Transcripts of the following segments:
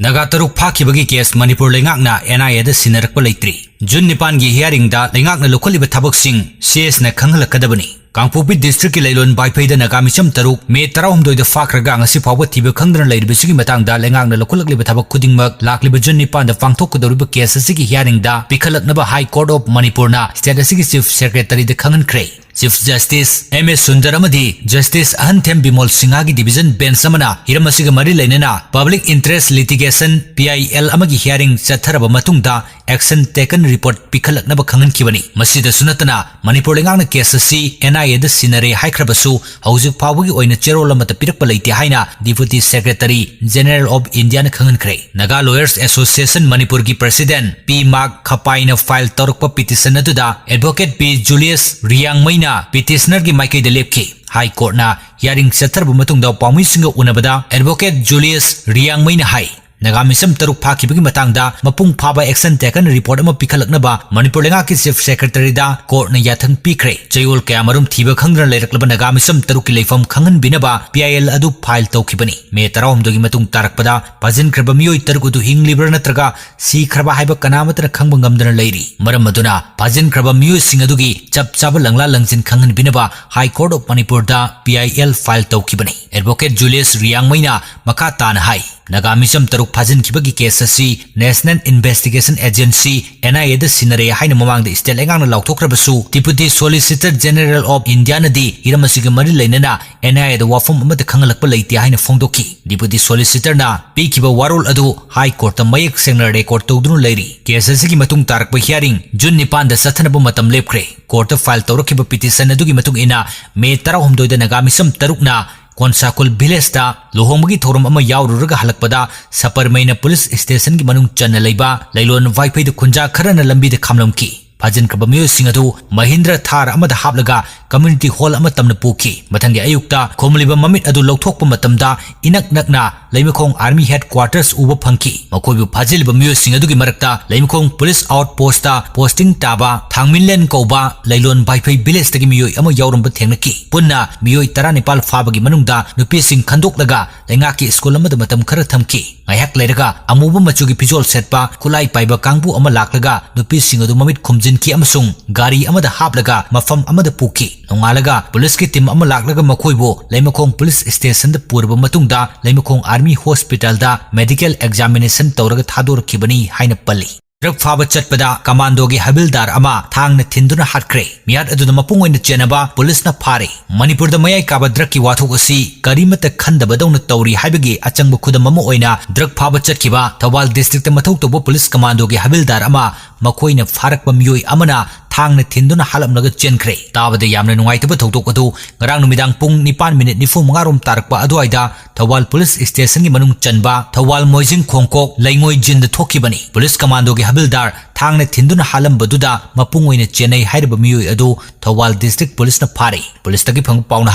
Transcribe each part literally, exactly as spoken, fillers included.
ꯅꯥꯒꯥ ꯇꯔꯨꯛ ꯐꯥꯈꯤꯕꯒꯤ ꯀꯦꯁ ꯃꯅꯤꯄꯨꯔ ꯂꯩꯉꯥꯛꯅ NIAꯗ ꯁꯤꯟꯅꯔꯛꯄ ꯂꯩꯇ꯭ꯔꯤ꯫ ꯖꯨꯟ ꯅꯤꯄꯥꯟꯒꯤ hearingꯗ ꯂꯩꯉꯥꯛꯅ ꯂꯧꯈꯠꯂꯤꯕ ꯊꯕꯛꯁꯤꯡ CSꯅ ꯈꯪꯍꯜꯂꯛꯀꯗꯕꯅꯤ꯫ ꯀꯥꯡꯄꯣꯛꯄꯤ districtꯀꯤ ꯂꯩꯂꯣꯟ ꯕꯥꯏꯐꯩꯗ ꯅꯥꯒꯥ ꯃꯤꯆꯝ ꯇꯔꯨꯛ ꯃꯦ ꯇꯔꯥꯍꯨꯝꯗꯣꯏꯗ ꯐꯥꯈ꯭ꯔꯒ ꯉꯁꯤ ꯐꯥꯎꯕ ꯊꯤꯕ ꯈꯪꯗꯅ ꯂꯩꯔꯤꯕꯁꯤꯒꯤ ꯃꯇꯥꯡꯗ ꯂꯩꯉꯥꯛꯅ ꯂꯧꯈꯠꯂꯛꯂꯤꯕ ꯊꯕꯛ ꯈꯨꯗꯤꯡꯃꯛ ꯂꯥꯛꯂꯤꯕ ꯖꯨꯟ ꯅꯤꯄꯥꯟꯗ ꯄꯥꯡꯊꯣꯛꯀꯗꯧꯔꯤꯕ ꯀꯦꯁ ꯑꯁꯤꯒꯤ hearingꯗ ꯄꯤꯈꯠꯂꯛꯅꯕ High Court of ꯃꯅꯤꯄꯨꯔꯅ state ꯑꯁꯤꯒꯤ Chief Secretaryꯗ ꯈꯪꯍꯟꯈ꯭ꯔꯦ꯫ Chief Justice M A Sundar ꯑꯃꯗꯤ Justice ꯑꯍꯟꯊꯦꯝ ꯕꯤꯃꯣꯜ ꯁꯤꯡꯍꯒꯤ division bench ꯑꯃꯅ ꯍꯤꯔꯝ ꯑꯁꯤꯒ ꯃꯔꯤ ꯂꯩꯅꯅ public interest litigation, PIL, ꯑꯃꯒꯤ hearing ꯆꯠꯊꯔꯕ ꯃꯇꯨꯡꯗ action taken report ꯄꯤꯈꯠꯂꯛꯅꯕ ꯈꯪꯍꯟꯈꯤꯕꯅꯤ꯫ ꯃꯁꯤꯗꯁꯨ ꯅꯠꯇꯅ ꯃꯅꯤꯄꯨꯔ ꯂꯩꯉꯥꯛꯅ ꯀꯦꯁ ꯑꯁꯤ NIAꯗ ꯁꯤꯟꯅꯔꯦ ꯍꯥꯏꯈ꯭ꯔꯕꯁꯨ ꯍꯧꯖꯤꯛ ꯐꯥꯎꯕꯒꯤ ꯑꯣꯏꯅ ꯆꯦꯔꯣꯜ ꯑꯃꯠꯇ ꯄꯤꯔꯛꯄ ꯂꯩꯇꯦ ꯍꯥꯏꯅ Deputy Secretary General of Indiaꯅ ꯈꯪꯍꯟꯈ꯭ꯔꯦ꯫ Naga Lawyers Association ꯃꯅꯤꯄꯨꯔꯒꯤ president ꯄꯤ ꯃꯥꯛ ꯈꯄꯥꯏꯅ file ꯇꯧꯔꯛꯄ petition ꯑꯗꯨꯗ advocate ꯄꯤ ꯖꯨꯂꯤꯌꯁ ꯔꯤꯌꯥꯡꯃꯩꯅ petitionerꯒꯤ ꯃꯥꯏꯀꯩꯗ ꯂꯦꯞꯈꯤ꯫ High Courtꯅ hearing ꯆꯠꯊꯔꯕ ꯃꯇꯨꯡꯗ ꯄꯥꯎꯃꯤꯁꯤꯡꯒ ꯎꯅꯕꯗ advocate ꯖꯨꯂꯤꯌꯁ ꯔꯤꯌꯥꯡꯃꯩꯅ ꯍꯥꯏ, ꯅꯥꯒꯥ ꯃꯤꯆꯝ ꯇꯔꯨꯛ ꯐꯥꯈꯤꯕꯒꯤ ꯃꯇꯥꯡꯗ ꯃꯄꯨꯡ ꯐꯥꯕ action taken report ꯑꯃ ꯄꯤꯈꯠꯂꯛꯅꯕ ꯃꯅꯤꯄꯨꯔ ꯂꯩꯉꯥꯛꯀꯤ Chief Secretaryꯗ courtꯅ ꯌꯥꯊꯪ ꯄꯤꯈ꯭ꯔꯦ꯫ ꯆꯌꯣꯜ ꯀꯌꯥꯃꯔꯨꯝ ꯊꯤꯕ ꯈꯪꯗꯅ ꯂꯩꯔꯛꯂꯕ ꯅꯥꯒꯥ ꯃꯤꯆꯝ ꯇꯔꯨꯛꯀꯤ ꯂꯩꯐꯝ ꯈꯪꯍꯟꯕꯤꯅꯕ PIL ꯑꯗꯨ file ꯇꯧꯈꯤꯕꯅꯤ꯫ ꯃꯦ ꯇꯔꯥꯍꯨꯝꯗꯣꯏꯒꯤ ꯃꯇꯨꯡ ꯇꯥꯔꯛꯄꯗ ꯐꯥꯖꯤꯟꯈ꯭ꯔꯕ ꯃꯤꯑꯣꯏ ꯇꯔꯨꯛ ꯑꯗꯨ ꯍꯤꯡꯂꯤꯕ꯭ꯔꯥ ꯅꯠꯇ꯭ꯔꯒ ꯁꯤꯈ꯭ꯔꯕ ꯍꯥꯏꯕ ꯀꯅꯥꯃꯠꯇꯅ ꯈꯪꯕ ꯉꯝꯗꯅ ꯂꯩꯔꯤ꯫ ꯃꯔꯝ ꯑꯗꯨꯅ ꯐꯥꯖꯤꯟꯈ꯭ꯔꯕ ꯃꯤꯑꯣꯏꯁꯤꯡ ꯑꯗꯨꯒꯤ ꯆꯞ ꯆꯥꯕ ꯂꯪꯂꯥ ꯂꯪꯖꯤꯟ ꯈꯪꯍꯟꯕꯤꯅꯕ High Court of ꯃꯅꯤꯄꯨꯔꯗ PIL file ꯇꯧꯈꯤꯕꯅꯤ꯫ Advocate ꯖꯨꯂꯤꯌꯁ ꯔꯤꯌꯥꯡꯃꯩꯅ ꯃꯈꯥ ꯇꯥꯅ ꯍꯥꯏ, ꯅꯥꯒꯥ ꯃꯤꯆꯝ ꯇꯔꯨꯛ ꯐꯥꯖꯤꯟꯈꯤꯕꯒꯤ ꯀꯦꯁ ꯑꯁꯤ National Investigation Agency, NIAꯗ ꯁꯤꯟꯅꯔꯦ ꯍꯥꯏꯅ ꯃꯃꯥꯡꯗ state ꯂꯩꯉꯥꯛꯅ ꯂꯥꯎꯊꯣꯛꯈ꯭ꯔꯕꯁꯨ, Deputy Solicitor General of Indiaꯅꯗꯤ ꯍꯤꯔꯝ ꯑꯁꯤꯒ ꯃꯔꯤ ꯂꯩꯅꯅ NIAꯗ ꯋꯥꯐꯝ ꯑꯃꯠꯇ ꯈꯪꯍꯜꯂꯛꯄ ꯂꯩꯇꯦ ꯍꯥꯏꯅ ꯐꯣꯡꯗꯣꯛꯈꯤ꯫ Deputy Solicitorꯅ ꯄꯤꯈꯤꯕ ꯋꯥꯔꯣꯜ ꯑꯗꯨ High Courtꯇ ꯃꯌꯦꯛ ꯁꯦꯡꯅ record ꯇꯧꯗꯨꯅ ꯂꯩꯔꯤ꯫ ꯀꯦꯁ ꯑꯁꯤꯒꯤ ꯃꯇꯨꯡ ꯇꯥꯔꯛꯄ hearing ꯖꯨꯟ ꯅꯤꯄꯥꯟꯗ ꯆꯠꯊꯅꯕ ꯃꯇꯝ ꯂꯦꯞꯈ꯭ꯔꯦ꯫ Courtꯇ file ꯇꯧꯔꯛꯈꯤꯕ petition ꯑꯗꯨꯒꯤ ꯃꯇꯨꯡ ꯏꯟꯅ, ꯃꯦ ꯇꯔꯥꯍꯨꯝꯗꯣꯏꯗ ꯅꯥꯒꯥ ꯃꯤꯆꯝ ꯇꯔꯨꯛꯅ ꯀꯣꯟꯁꯥꯀꯨꯜ villageꯇ ꯂꯨꯍꯣꯡꯕꯒꯤ ꯊꯧꯔꯝ ꯑꯃ ꯌꯥꯎꯔꯨꯔꯒ ꯍꯜꯂꯛꯄꯗ ꯁꯄꯔꯃꯩꯅ police stationꯒꯤ ꯃꯅꯨꯡ ꯆꯟꯅ ꯂꯩꯕ ꯂꯩꯂꯣꯟ ꯋꯥꯏꯐꯩꯗ ꯈꯨꯟꯖꯥ ꯈꯔꯅ ꯂꯝꯕꯤꯗ ꯈꯥꯝꯂꯝꯈꯤ꯫ ꯐꯥꯖꯤꯟꯈ꯭ꯔꯕ ꯃꯤꯑꯣꯏꯁꯤꯡ ꯑꯗꯨ ꯃꯍꯤꯟꯗ꯭ꯔ ꯊꯥꯔ ꯑꯃꯗ ꯍꯥꯞꯂꯒ ꯀꯝꯌꯨꯅꯤꯇꯤ ꯍꯣꯜ ꯑꯃ ꯇꯝꯅ ꯄꯨꯈꯤ꯫ ꯃꯊꯪꯒꯤ ꯑꯌꯨꯛꯇ ꯈꯨꯝꯂꯤꯕ ꯃꯃꯤꯠ ꯑꯗꯨ ꯂꯧꯊꯣꯛꯄ ꯃꯇꯝꯗ ꯏꯅꯛ ꯅꯛꯅ ꯂꯩꯃꯈꯣꯡ ꯑꯥꯔꯃꯤ ꯍꯦꯗ ꯀ꯭ꯋꯥꯔꯇꯔꯁ ꯎꯕ ꯐꯪꯈꯤ꯫ ꯃꯈꯣꯏꯕꯨ ꯐꯥꯖꯤꯜꯂꯤꯕ ꯃꯤꯑꯣꯏꯁꯤꯡ ꯑꯗꯨꯒꯤ ꯃꯔꯛꯇ ꯂꯩꯃꯈꯣꯡ ꯄꯨꯂꯤꯁ ꯑꯥꯎꯠ ꯄꯣꯁꯇ ꯄꯣꯁꯇꯤꯡ ꯇꯥꯕ ꯊꯥꯡꯃꯤꯟꯂꯦꯟ ꯀꯧꯕ ꯂꯩꯂꯣꯟ ꯚꯥꯏꯐꯩ ꯚꯤꯂꯦꯖꯇꯒꯤ ꯃꯤꯑꯣꯏ ꯑꯃ ꯌꯥꯎꯔꯝꯕ ꯊꯦꯡꯅꯈꯤ꯫ ꯄꯨꯟꯅ ꯃꯤꯑꯣꯏ ꯇꯔꯥꯅꯤꯄꯥꯜ ꯐꯥꯕꯒꯤ ꯃꯅꯨꯡꯗ ꯅꯨꯄꯤꯁꯤꯡ ꯈꯟꯗꯣꯛꯂꯒ ꯂꯩꯉꯥꯛꯀꯤ ꯁ꯭ꯀꯨꯜ ꯑꯃꯗ ꯃꯇꯝ ꯈꯔ ꯊꯝꯈꯤ꯫ ꯉꯥꯏꯍꯥꯛ ꯂꯩꯔꯒ ꯑꯃꯨꯕ ꯃꯆꯨꯒꯤ ꯐꯤꯖꯣꯜ ꯁꯦꯠꯄ ꯈꯨꯠꯂꯥꯏ ꯄꯥꯏꯕ ꯀꯥꯡꯕꯨ ꯑꯃ ꯂꯥꯛꯂꯒ ꯅꯨꯄꯤꯁꯤꯡ ꯑꯗꯨ ꯃꯃꯤꯠ ꯈꯨꯝꯖꯤꯟꯈꯤ ꯑꯃꯁꯨꯡ ꯒꯥꯔꯤ ꯑꯃꯗ ꯍꯥꯞꯂꯒ ꯃꯐꯝ ꯑꯃꯗ ꯄꯨꯈꯤ꯫ ꯅꯣꯡꯉꯥꯜꯂꯒ ꯄꯨꯂꯤꯁꯀꯤ ꯇꯤꯝ ꯑꯃ ꯂꯥꯛꯂꯒ ꯃꯈꯣꯏꯕꯨ ꯂꯩꯃꯈꯣꯡ ꯄꯨꯂꯤꯁ ꯁ꯭ꯇꯦꯁꯟꯗ ꯄꯨꯔꯕ ꯃꯇꯨꯡꯗ ꯂꯩꯃꯈꯣꯡ ꯑꯥꯔꯃꯤ ꯍꯣꯁꯄꯤꯇꯥꯜꯗ ꯃꯦꯗꯤꯀꯦꯜ ꯑꯦꯛꯖꯥꯃꯤꯅꯦꯁꯟ ꯇꯧꯔꯒ ꯊꯥꯗꯣꯔꯛꯈꯤꯕꯅꯤ ꯍꯥꯏꯅ ꯄꯜꯂꯤ꯫ ꯗ꯭ꯔꯒ ꯐꯥꯕ ꯆꯠꯄꯗ ꯀꯃꯥꯟꯗꯣꯒꯤ ꯍꯕꯤꯜꯗꯥꯔ ꯑꯃ ꯊꯥꯡꯅ ꯊꯤꯟꯗꯨꯅ ꯍꯥꯠꯈ꯭ꯔꯦ꯫ ꯃꯤꯍꯥꯠ ꯑꯗꯨꯗ ꯃꯄꯨꯡ ꯑꯣꯏꯅ ꯆꯦꯟꯅꯕ ꯄꯨꯂꯤꯁꯅ ꯐꯥꯔꯦ꯫ ꯃꯅꯤꯄꯨꯔꯗ ꯃꯌꯥꯏ ꯀꯥꯕ ꯗ꯭ꯔꯒꯀꯤ ꯋꯥꯊꯣꯛ ꯑꯁꯤ ꯀꯔꯤꯃꯠꯇ ꯈꯟꯗꯕꯗꯧꯅ ꯇꯧꯔꯤ ꯍꯥꯏꯕꯒꯤ ꯑꯆꯪꯕ ꯈꯨꯗꯝ ꯑꯃ ꯑꯣꯏꯅ ꯗ꯭ꯔꯒ ꯐꯥꯕ ꯆꯠꯈꯤꯕ ꯊꯧꯕꯥꯜ ꯗꯤꯁꯇ꯭ꯔꯤꯛꯇ ꯃꯊꯧ ꯇꯧꯕ ꯄꯨꯂꯤꯁ ꯀꯃꯥꯟꯗꯣꯒꯤ ꯍꯕꯤꯜꯗꯥꯔ ꯑꯃ ꯃꯈꯣꯏꯅ ꯐꯥꯔꯛꯄ ꯃꯤꯑꯣꯏ ꯑꯃꯅ ꯊꯥꯡꯅ ꯊꯤꯟꯗꯨꯅ ꯍꯥꯠꯂꯝꯂꯒ ꯆꯦꯟꯈ꯭ꯔꯦ꯫ ꯇꯥꯕꯗ ꯌꯥꯝꯅ ꯅꯨꯡꯉꯥꯏꯇꯕ ꯊꯧꯗꯣꯛ ꯑꯗꯨ ꯉꯔꯥꯡ ꯅꯨꯃꯤꯗꯥꯡ ꯄꯨꯡ ꯅꯤꯄꯥꯟ ꯃꯤꯅꯤꯠ ꯅꯤꯐꯨ ꯃꯉꯥ ꯔꯣꯝ ꯇꯥꯔꯛꯄ ꯑꯗꯨꯋꯥꯏꯗ ꯊꯧꯕꯥꯜ ꯄꯨꯂꯤꯁ ꯁ꯭ꯇꯦꯁꯟꯒꯤ ꯃꯅꯨꯡ ꯆꯟꯕ ꯊꯧꯕꯥꯜ ꯃꯣꯏꯖꯤꯡ ꯈꯣꯡꯀꯣꯛ ꯂꯩꯉꯣꯏ ꯖꯤꯟꯗ ꯊꯣꯛꯈꯤꯕꯅꯤ꯫ ꯄꯨꯂꯤꯁ ꯀꯃꯥꯟꯗꯣꯒꯤ ꯍꯕꯤꯜꯗꯥꯔ ꯊꯥꯡꯅ ꯊꯤꯟꯗꯨꯅ ꯍꯥꯠꯂꯝꯕꯗꯨꯗ ꯃꯄꯨꯡ ꯑꯣꯏꯅ ꯆꯦꯟꯅꯩ ꯍꯥꯏꯔꯤꯕ ꯃꯤꯑꯣꯏ ꯑꯗꯨ ꯊꯧꯕꯥꯜ ꯗꯤꯁꯇ꯭ꯔꯤꯛ ꯄꯨꯂꯤꯁꯅ ꯐꯥꯔꯦ꯫ ꯄꯨꯂꯤꯁꯇꯒꯤ ꯐꯪꯕ ꯄꯥꯎꯅ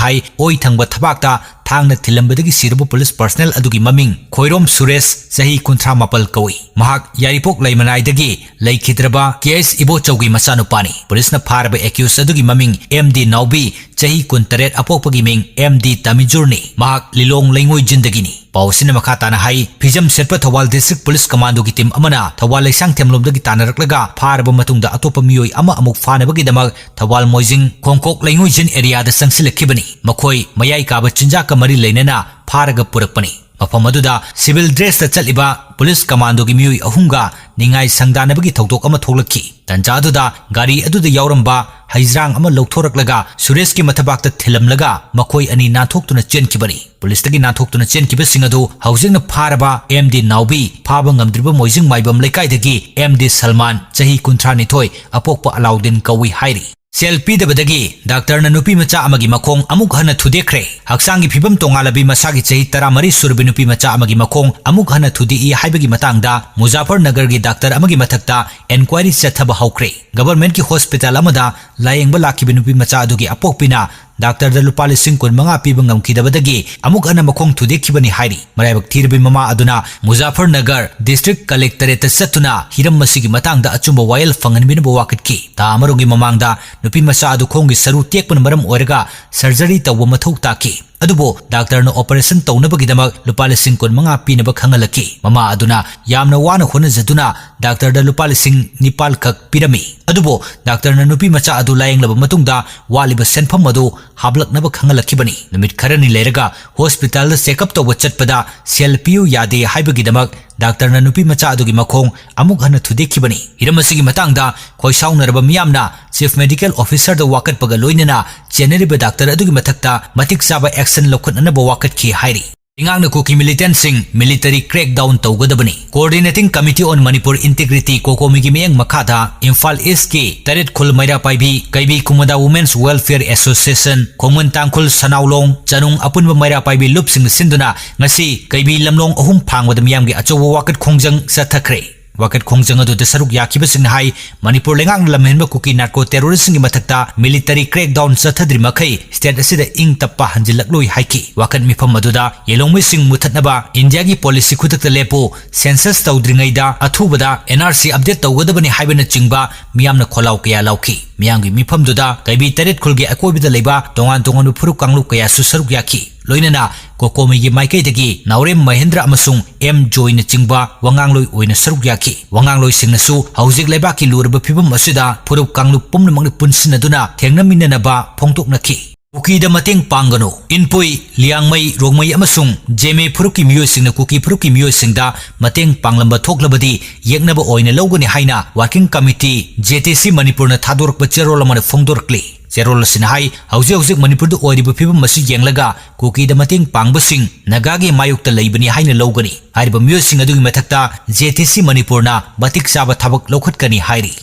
ꯍꯥꯏ, ꯑꯣꯏ ꯊꯪꯕ ꯊꯕꯥꯛꯇ ꯊꯥꯡꯅ ꯊꯤꯜꯂꯝꯕꯗꯒꯤ ꯁꯤꯔꯕ ꯄꯨꯂꯤꯁ ꯄꯔꯁꯅꯦꯜ ꯑꯗꯨꯒꯤ ꯃꯃꯤꯡ ꯈꯣꯏꯔꯣꯝ ꯁꯨꯔꯦꯁ, ꯆꯍꯤ ꯀꯨꯟꯊ꯭ꯔꯥ ꯃꯥꯄꯜ ꯀꯧꯏ꯫ ꯃꯍꯥꯛ ꯌꯥꯏꯔꯤꯄꯣꯛ ꯂꯩꯃꯅꯥꯏꯗꯒꯤ ꯂꯩꯈꯤꯗ꯭ꯔꯕ ꯀꯦ ꯑꯩꯆ ꯏꯕꯣꯆꯧꯒꯤ ꯃꯆꯥꯅꯨꯄꯥꯅꯤ꯫ ꯄꯨꯂꯤꯁꯅ ꯐꯥꯔꯕ ꯑꯦꯀ꯭ꯌꯨꯁ ꯑꯗꯨꯒꯤ ꯃꯃꯤꯡ ꯑꯦꯝ ꯗꯤ ꯅꯥꯎꯕꯤ, ꯆꯍꯤ ꯀꯨꯟꯇꯔꯦꯠ, ꯑꯄꯣꯛꯄꯒꯤ ꯃꯤꯡ ꯑꯦꯝ ꯗꯤ ꯇꯥꯃꯤꯖꯨꯔꯅꯤ꯫ ꯃꯍꯥꯛ ꯂꯤꯂꯣꯡ ꯂꯩꯉꯣꯏ ꯖꯤꯟꯗꯒꯤꯅꯤ꯫ ꯄꯥꯎ ꯑꯁꯤꯅ ꯃꯈꯥ ꯇꯥꯅ ꯍꯥꯏ, ꯐꯤꯖꯝ ꯁꯦꯠꯄ ꯊꯧꯕꯥꯜ ꯗꯤꯁꯇ꯭ꯔꯤꯛ ꯄꯨꯂꯤꯁ ꯀꯃꯥꯟꯗꯣꯒꯤ ꯇꯤꯝ ꯑꯃꯅ ꯊꯧꯕꯥꯜ ꯂꯩꯁꯥꯡꯊꯦꯝꯂꯣꯝꯗꯒꯤ ꯇꯥꯟꯅꯔꯛꯂꯒ ꯐꯥꯔꯕ ꯃꯇꯨꯡꯗ ꯑꯇꯣꯞꯄ ꯃꯤꯑꯣꯏ ꯑꯃ ꯑꯃꯨꯛ ꯐꯥꯅꯕꯒꯤꯗꯃꯛ ꯊꯧꯕꯥꯜ ꯃꯣꯏꯖꯤꯡ ꯈꯣꯡꯀꯣꯛ ꯂꯩꯉꯣꯏꯖꯤꯟ ꯑꯦꯔꯤꯌꯥꯗ ꯆꯪꯁꯤꯜꯂꯛꯈꯤꯕꯅꯤ꯫ ꯃꯈꯣꯏ ꯃꯌꯥꯏ ꯀꯥꯕ ꯆꯤꯟꯖꯥꯛꯀ ꯃꯔꯤ ꯂꯩꯅꯅ ꯐꯥꯔꯒ ꯄꯨꯔꯛꯄꯅꯤ꯫ ꯃꯐꯝ ꯑꯗꯨꯗ ꯁꯤꯚꯤꯜ ꯗ꯭ꯔꯦꯁꯇ ꯆꯠꯂꯤꯕ ꯄꯨꯂꯤꯁ ꯀꯃꯥꯟꯗꯣꯒꯤ ꯃꯤꯑꯣꯏ ꯑꯍꯨꯝꯒ ꯅꯤꯡꯉꯥꯏ ꯁꯪꯗꯥꯅꯕꯒꯤ ꯊꯧꯗꯣꯛ ꯑꯃ ꯊꯣꯛꯂꯛꯈꯤ꯫ ꯇꯟꯖꯥ ꯑꯗꯨꯗ ꯒꯥꯔꯤ ꯑꯗꯨꯗ ꯌꯥꯎꯔꯝꯕ ꯍꯩꯖ꯭ꯔꯥꯡ ꯑꯃ ꯂꯧꯊꯣꯔꯛꯂꯒ ꯁꯨꯔꯦꯁꯀꯤ ꯃꯊꯕꯥꯛꯇ ꯊꯤꯜꯂꯝꯂꯒ ꯃꯈꯣꯏ ꯑꯅꯤ ꯅꯥꯟꯊꯣꯛꯇꯨꯅ ꯆꯦꯟꯈꯤꯕꯅꯤ꯫ ꯄꯨꯂꯤꯁꯇꯒꯤ ꯅꯥꯟꯊꯣꯛꯇꯨꯅ ꯆꯦꯟꯈꯤꯕꯁꯤꯡ ꯑꯗꯨ ꯍꯧꯖꯤꯛꯅ ꯐꯥꯔꯕ ꯑꯦꯝ ꯗꯤ ꯅꯥꯎꯕꯤ, ꯐꯥꯕ ꯉꯝꯗ꯭ꯔꯤꯕ ꯃꯣꯏꯖꯤꯡ ꯃꯥꯏꯕꯝ ꯂꯩꯀꯥꯏꯗꯒꯤ ꯑꯦꯝ ꯗꯤ ꯁꯜꯃꯥꯟ, ꯆꯍꯤ ꯀꯨꯟꯊ꯭ꯔꯥꯅꯤꯊꯣꯏ, ꯑꯄꯣꯛꯄ ꯑꯂꯥꯎꯗꯤꯟ ꯀꯧꯏ ꯍꯥꯏꯔꯤ꯫ ꯁꯦꯜ ꯄꯤꯗꯕꯗꯒꯤ ꯗꯥꯛꯇꯔꯅ ꯅꯨꯄꯤ ꯃꯆꯥ ꯑꯃꯒꯤ ꯃꯈꯣꯡ ꯑꯃꯨꯛ ꯍꯟꯅ ꯊꯨꯗꯦꯛꯈ꯭ꯔꯦ꯫ ꯍꯛꯆꯥꯡꯒꯤ ꯐꯤꯕꯝ ꯇꯣꯉꯥꯜꯂꯕꯤ ꯃꯁꯥꯒꯤ ꯆꯍꯤ ꯇꯔꯥꯃꯔꯤ ꯁꯨꯔꯕꯤ ꯅꯨꯄꯤ ꯃꯆꯥ ꯑꯃꯒꯤ ꯃꯈꯣꯡ ꯑꯃꯨꯛ ꯍꯟꯅ ꯊꯨꯗꯦꯛꯏ ꯍꯥꯏꯕꯒꯤ ꯃꯇꯥꯡꯗ ꯃꯨꯖꯥꯐꯔꯅꯒꯔꯒꯤ ꯗꯥꯛꯇꯔ ꯑꯃꯒꯤ ꯃꯊꯛꯇ ꯏꯟꯀ꯭ꯋꯥꯏꯔꯤ ꯆꯠꯊꯕ ꯍꯧꯈ꯭ꯔꯦ꯫ ꯒꯚꯔꯟꯃꯦꯟꯠꯀꯤ ꯍꯣꯁꯄꯤꯇꯥꯜ ꯑꯃꯗ ꯂꯥꯌꯦꯡꯕ ꯂꯥꯛꯈꯤꯕ ꯅꯨꯄꯤ ꯃꯆꯥ ꯑꯗꯨꯒꯤ ꯑꯄꯣꯛꯄꯤꯅ ꯗꯥꯛꯇꯔꯗ ꯂꯨꯄꯥ ꯂꯤꯁꯤꯡ ꯀꯨꯟ ꯃꯉꯥ ꯄꯤꯕ ꯉꯝꯈꯤꯗꯕꯗꯒꯤ ꯑꯃꯨꯛ ꯍꯟꯅ ꯃꯈꯣꯡ ꯊꯨꯗꯦꯛꯈꯤꯕꯅꯤ ꯍꯥꯏꯔꯤ꯫ ꯃꯔꯥꯏꯕꯛ ꯊꯤꯔꯕꯤ ꯃꯃꯥ ꯑꯗꯨꯅ ꯃꯨꯖꯥꯐꯔꯅꯒꯔ ꯗꯤꯁꯇ꯭ꯔꯤꯛ ꯀꯂꯦꯛꯇꯔꯦꯠꯇ ꯆꯠꯇꯨꯅ ꯍꯤꯔꯝ ꯑꯁꯤꯒꯤ ꯃꯇꯥꯡꯗ ꯑꯆꯨꯝꯕ ꯋꯥꯌꯦꯜ ꯐꯪꯍꯟꯕꯤꯅꯕ ꯋꯥꯀꯠꯈꯤ꯫ ꯊꯥ ꯑꯃꯔꯣꯝꯒꯤ ꯃꯃꯥꯡꯗ ꯅꯨꯄꯤ ꯃꯆꯥ ꯑꯗꯨ ꯈꯣꯡꯒꯤ ꯁꯔꯨ ꯇꯦꯛꯄꯅ ꯃꯔꯝ ꯑꯣꯏꯔꯒ ꯁꯔꯖꯔꯤ ꯇꯧꯕ ꯃꯊꯧ ꯇꯥꯈꯤ꯫ ꯑꯗꯨꯕꯨ ꯗꯥꯛꯇꯔꯅ ꯑꯣꯄꯔꯦꯁꯟ ꯇꯧꯅꯕꯒꯤꯗꯃꯛ ꯂꯨꯄꯥ ꯂꯤꯁꯤꯡ ꯀꯨꯟ ꯃꯉꯥ ꯄꯤꯅꯕ ꯈꯪꯍꯜꯂꯛꯈꯤ꯫ ꯃꯃꯥ ꯑꯗꯨꯅ ꯌꯥꯝꯅ ꯋꯥꯅ ꯍꯣꯠꯅꯖꯗꯨꯅ ꯗꯥꯛꯇꯔꯗ ꯂꯨꯄꯥ ꯂꯤꯁꯤꯡ ꯅꯤꯄꯥꯜ ꯈꯛ ꯄꯤꯔꯝꯃꯤ꯫ ꯑꯗꯨꯕꯨ ꯗꯥꯛꯇꯔꯅ ꯅꯨꯄꯤ ꯃꯆꯥ ꯑꯗꯨ ꯂꯥꯌꯦꯡꯂꯕ ꯃꯇꯨꯡꯗ ꯋꯥꯠꯂꯤꯕ ꯁꯦꯟꯐꯝ ꯑꯗꯨ ꯍꯥꯞꯂꯛꯅꯕ ꯈꯪꯍꯜꯂꯛꯈꯤꯕꯅꯤ꯫ ꯅꯨꯃꯤꯠ ꯈꯔꯅꯤ ꯂꯩꯔꯒ ꯍꯣꯁꯄꯤꯇꯥꯜꯗ ꯆꯦꯛꯑꯞ ꯇꯧꯕ ꯆꯠꯄꯗ ꯁꯦꯜ ꯄꯤꯌꯨ ꯌꯥꯗꯦ ꯍꯥꯏꯕꯒꯤꯗꯃꯛ ꯗꯥꯛꯇꯔꯅ ꯅꯨꯄꯤ ꯃꯆꯥ ꯑꯗꯨꯒꯤ ꯃꯈꯣꯡ ꯑꯃꯨꯛ ꯍꯟꯅ ꯊꯨꯗꯦꯛꯈꯤꯕꯅꯤ꯫ ꯍꯤꯔꯝ ꯑꯁꯤꯒꯤ ꯃꯇꯥꯡꯗ ꯈꯣꯏꯁꯥꯎꯅꯔꯕ ꯃꯤꯌꯥꯝꯅ ꯆꯤꯐ ꯃꯦꯗꯤꯀꯦꯜ ꯑꯣꯐꯤꯁꯔꯗ ꯋꯥꯀꯠꯄꯒ ꯂꯣꯏꯅꯅ ꯆꯦꯟꯅꯔꯤꯕ ꯗꯥꯛꯇꯔ ꯑꯗꯨꯒꯤ ꯃꯊꯛꯇ ꯃꯇꯤꯛ ꯆꯥꯕ ꯑꯦꯛꯁꯟ ꯂꯧꯈꯠꯅꯅꯕ ꯋꯥꯀꯠꯈꯤ ꯍꯥꯏꯔꯤ꯫ ꯂꯩꯉꯥꯛꯅ ꯀꯨꯀꯤ ꯃꯤꯂꯤꯇꯦꯟꯠꯁꯤꯡ ꯃꯤꯂꯤꯇꯔꯤ ꯀ꯭ꯔꯦꯛꯗꯥꯎꯟ ꯇꯧꯒꯗꯕꯅꯤ꯫ Coordinating Committee on Manipur Integrity, ꯀꯣꯀꯣꯃꯤꯒꯤ ꯃꯤꯠꯌꯦꯡ ꯃꯈꯥꯗ ꯏꯝꯐꯥꯜ ꯏꯁꯀꯤ ꯇꯔꯦꯠ ꯈꯨꯜ ꯃꯩꯔꯥ ꯄꯥꯏꯕꯤ ꯀꯩꯕꯤ ꯀꯨꯃꯗꯥ Women's Welfare Association, ꯈꯣꯡꯃꯟ ꯇꯥꯡꯈꯨꯜ ꯁꯅꯥꯎꯂꯣꯡ ꯆꯅꯨꯡ ꯑꯄꯨꯟꯕ ꯃꯩꯔꯥ ꯄꯥꯏꯕꯤ ꯂꯨꯞꯁꯤꯡꯅ ꯁꯤꯟꯗꯨꯅ ꯉꯁꯤ ꯀꯩꯕꯤ ꯂꯝꯂꯣꯡ ꯑꯍꯨꯝ ꯐꯥꯡꯕꯗ ꯃꯤꯌꯥꯝꯒꯤ ꯑꯆꯧꯕ ꯋꯥꯀꯠ ꯈꯣꯡꯖꯪ ꯆꯠꯊꯈ꯭ꯔꯦ꯫ ꯋꯥꯀꯠ ꯈꯣꯡꯖꯪ ꯑꯗꯨꯗ ꯁꯔꯨꯛ ꯌꯥꯈꯤꯕꯁꯤꯡꯅ ꯍꯥꯏ, ꯃꯅꯤꯄꯨꯔ ꯂꯩꯉꯥꯛꯅ ꯂꯝꯍꯦꯟꯕ ꯀꯨꯀꯤ ꯅꯥꯔꯀꯣ ꯇꯦꯔꯣꯔꯤꯁꯁꯤꯡꯒꯤ ꯃꯊꯛꯇ ꯃꯤꯂꯤꯇꯔꯤ ꯀ꯭ꯔꯦꯛꯗꯥꯎꯟ ꯆꯠꯊꯗ꯭ꯔꯤ ꯃꯈꯩ ꯁ꯭ꯇꯦꯠ ꯑꯁꯤꯗ ꯏꯪ ꯇꯞꯄ ꯍꯟꯖꯤꯜꯂꯛꯂꯣꯏ ꯍꯥꯏꯈꯤ꯫ ꯋꯥꯀꯠ ꯃꯤꯐꯝ ꯑꯗꯨꯗ ꯌꯦꯜꯍꯧꯃꯤꯁꯤꯡ ꯃꯨꯊꯠꯅꯕ ꯏꯟꯗꯤꯌꯥꯒꯤ ꯄꯣꯂꯤꯁꯤ ꯈꯨꯗꯛꯇ ꯂꯦꯞꯄꯨ, ꯁꯦꯟꯁꯁ ꯇꯧꯗ꯭ꯔꯤꯉꯩꯗ ꯑꯊꯨꯕꯗ ꯑꯦꯟ ꯑꯥꯔ ꯁꯤ ꯑꯞꯗꯦꯠ ꯇꯧꯒꯗꯕꯅꯤ ꯍꯥꯏꯕꯅꯆꯤꯡꯕ ꯃꯤꯌꯥꯝꯅ ꯈꯣꯜꯂꯥꯎ ꯀꯌꯥ ꯂꯥꯎꯈꯤ꯫ ꯃꯤꯌꯥꯝꯒꯤ ꯃꯤꯐꯝꯗꯨꯗ ꯀꯩꯕꯤ ꯇꯔꯦꯠ ꯈꯨꯜꯒꯤ ꯑꯀꯣꯏꯕꯗ ꯂꯩꯕ ꯇꯣꯉꯥꯟ ꯇꯣꯉꯥꯟꯕ ꯐꯨꯔꯨꯞ ꯀꯥꯡꯂꯨꯞ ꯀꯌꯥꯁꯨ ꯁꯔꯨꯛ ꯌꯥꯈꯤ꯫ ꯂꯣꯏꯅꯅ ꯀꯣꯀꯣꯃꯤꯒꯤ ꯃꯥꯏꯀꯩꯗꯒꯤ ꯅꯥꯎꯔꯦꯝ ꯃꯍꯦꯟꯗ꯭ꯔ ꯑꯃꯁꯨꯡ ꯑꯦꯝ ꯖꯣꯏꯅꯆꯤꯡꯕ ꯋꯥꯉꯥꯡꯂꯣꯏ ꯑꯣꯏꯅ ꯁꯔꯨꯛ ꯌꯥꯈꯤ꯫ ꯋꯥꯉꯥꯡꯂꯣꯏꯁꯤꯡꯅꯁꯨ ꯍꯧꯖꯤꯛ ꯂꯩꯕꯥꯛꯀꯤ ꯂꯨꯔꯕ ꯐꯤꯕꯝ ꯑꯁꯤꯗ ꯐꯨꯔꯨꯞ ꯀꯥꯡꯂꯨꯞ ꯄꯨꯝꯅꯃꯛꯅ ꯄꯨꯟꯁꯤꯟꯅꯗꯨꯅ ꯊꯦꯡꯅꯃꯤꯟꯅꯅꯕ ꯐꯣꯡꯗꯣꯛꯅꯈꯤ꯫ ꯀꯨꯀꯤꯗ ꯃꯇꯦꯡ ꯄꯥꯡꯒꯅꯨ꯫ ꯏꯟꯄꯨꯏ, ꯂꯤꯌꯥꯡꯃꯩ, ꯔꯣꯡꯃꯩ ꯑꯃꯁꯨꯡ ꯖꯦꯃꯦ ꯐꯨꯔꯨꯞꯀꯤ ꯃꯤꯑꯣꯏꯁꯤꯡꯅ ꯀꯨꯀꯤ ꯐꯨꯔꯨꯞꯀꯤ ꯃꯤꯑꯣꯏꯁꯤꯡꯗ ꯃꯇꯦꯡ ꯄꯥꯡꯂꯝꯕ ꯊꯣꯛꯂꯕꯗꯤ ꯌꯦꯛꯅꯕ ꯑꯣꯏꯅ ꯂꯧꯒꯅꯤ ꯍꯥꯏꯅ working committee, J T C ꯃꯅꯤꯄꯨꯔꯅ ꯊꯥꯗꯣꯔꯛꯄ ꯆꯦꯔꯣꯜ ꯑꯃꯅ ꯐꯣꯡꯗꯣꯔꯛꯂꯤ꯫ ꯆꯦꯔꯣꯜ ꯑꯁꯤꯅ ꯍꯥꯏ, ꯍꯧꯖꯤꯛ ꯍꯧꯖꯤꯛ ꯃꯅꯤꯄꯨꯔꯗ ꯑꯣꯏꯔꯤꯕ ꯐꯤꯕꯝ ꯑꯁꯤ ꯌꯦꯡꯂꯒ ꯀꯨꯀꯤꯗ ꯃꯇꯦꯡ ꯄꯥꯡꯕꯁꯤꯡ ꯅꯥꯒꯥꯒꯤ ꯃꯥꯌꯣꯛꯇ ꯂꯩꯕꯅꯤ ꯍꯥꯏꯅ ꯂꯧꯒꯅꯤ꯫ ꯍꯥꯏꯔꯤꯕ ꯃꯤꯑꯣꯏꯁꯤꯡ ꯑꯗꯨꯒꯤ ꯃꯊꯛꯇ ꯖꯦ ꯇꯤ ꯁꯤ ꯃꯅꯤꯄꯨꯔꯅ ꯃꯇꯤꯛ ꯆꯥꯕ ꯊꯕꯛ ꯂꯧꯈꯠꯀꯅꯤ ꯍꯥꯏꯔꯤ꯫